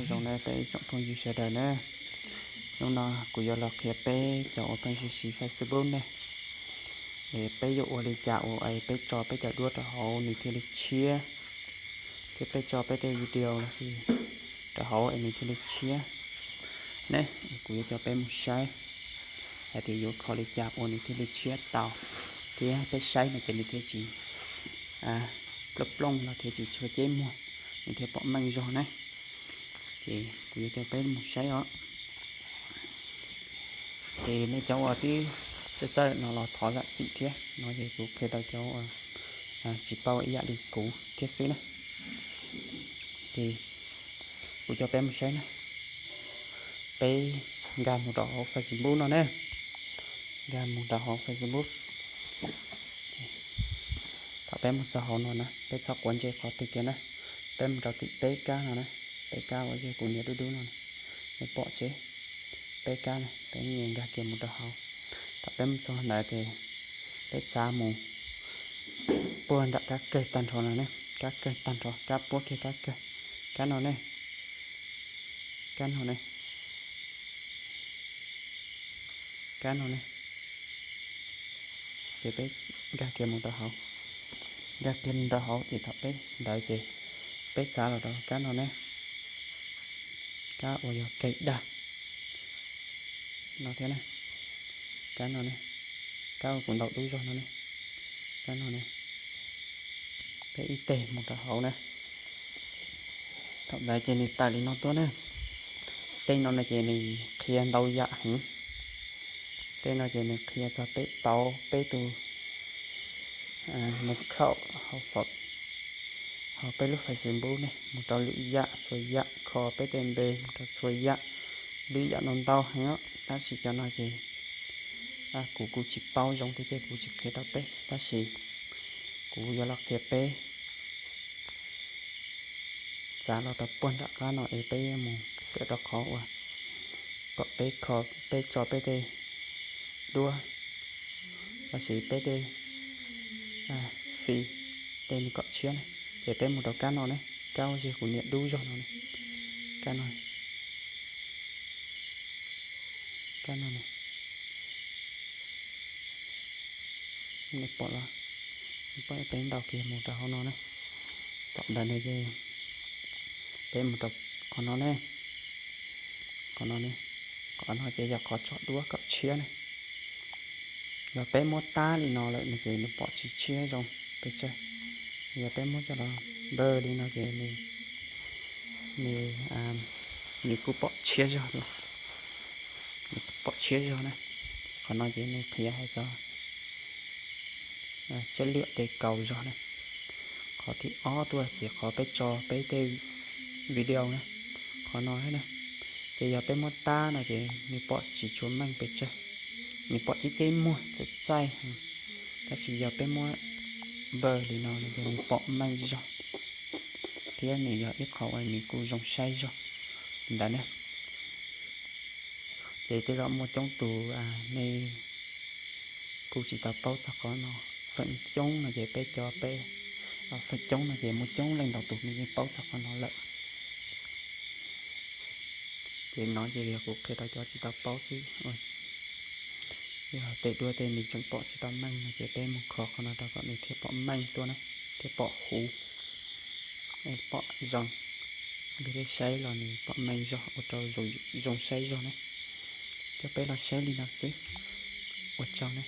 Zoo na peb tsoom phooj ywg sawv daws na, hnub no kuv yuav los qhia peb cov uas pheej siv siv Facebook ne, es peb yuav ua li cas ua es peb tso peb cov duab rau hauv nws thiaj li tshiab, thiab peb tso peb tej video lossis rau hauv es nws thiaj li tshiab ne. Kuv yuav coj peb mus saib hais tias yuav kho li cas uas nws thiaj li tshiab tau, thiab peb saib no ces nws thiaj tsis plooj plooj los thiaj tsis tshua ceb muag, nws thiaj pom meej zog na. Ces kuv yuav coj peb mus saib os. Ces nej cov uas twb txawj txawj no los thov zam txim thiab, no ces kuv qhia rau cov uas tsis paub ib yam li kuv thiab xwb na. Ces kuv coj peb mus saib na. Peb nkag mus rau hauv Facebook no ne, nkag mus rau hauv Facebook. Thaum peb mus txog hauv no na, peb txhob quav ntsej qhov twg kiag na, peb mus rau tim peb kab no na, peb kab uas yog kuv nias dub dub no, nej pom tsev, peb kab na, peb nkag kiag mus rau hauv. Thaum peb mus txog ntawd ces peb txav mus puag nram kab kawg tag nrho no ne, kab kawg tag nrho, kab puab kiag kab kawg, kab no ne, kab no ne, kab no ne. Ces peb nkag kiag mus rau hauv, nkag kiag mus rau hauv ces thaum peb ntawd ces peb txav los rau kab no ne, kab uas yog keg dag no thiab ne, kab no ne, kab uas kuv ntaus dub zog no ne, kab no ne. Peb ib teg mus rau hauv na. Thaum ntawd ces nws tawm li no tuaj na. Tej no no ces nws qhia ntau yam heev. Tej no ces nws qhia txog peb tau peb tus mus khaum hauv peb lub Facebook ne, mus rau lwm yam txhua yam, kho peb tej npe mus rau txhua yam, lwm yam no ntau heev os. Tab sis cov no ces kuv kuj tsis paub zoo thiab ces kuv tsis qhia rau peb, tab sis kuv yuav los qhia peb txav los rau puag nram qab no es peb mus kawm rau qhov uas kom peb kho, peb tso peb tej duab lossis peb tej fij tej nws kom tshiab na. Ces peb mus rau kab no ne, kab uas yog kuv nias dub zog no ne, kab no, kab no ne. Nej pom los, peb ntaus kiag mus rau hauv no ne. Thaum ntawd ne ces peb mus rau qhov no ne, qhov no ne, qhov no ces yog qhov tso duab kom tshiab ne. Yog peb muab tab li no lawm no ces nws pom tsis tshiab zoo pes tsawg. Yog peb muab coj los npawg li no ces nws, nws, nws kuj pom tshiab zog, nws pom tshiab zog na. Qhov no ces nws qhia hais txog chất lượng tej kaus zog na. Qhov thib ob tuaj ces qhov peb tso peb tej video na, qhov no na. Ces yog peb muab tab no ces nws pom tsis tshua meej pes tsawg, nws pom ceb ceb muag txaij txaij. Tab sis yog peb muab npawg li no no ces nws pom meej zog, thiab nws yog ib qho uas nws kuj zoo saib zog ntawd ne. Ces tej zaum muaj coob tus nej kuj tsis tau paub txog qhov no. Feem coob no ces peb cov peb, feem coob no ces muaj coob leej ntau tus nws yeej paub txog qhov no lawm. Ces no ces yog kuv qhia rau cov tsis tau paub xwb. Yog tej duab tej nws tseem pom tsis tau meej no ces peb mus kho qhov no rau kom nws thiaj pom meej tuaj na, thiaj pom huv, pom zoo. Peb saib los nws pom meej zog ua rau zoo saib zog ne. Coj peb los saib li no xwb. Ua tsaug ne.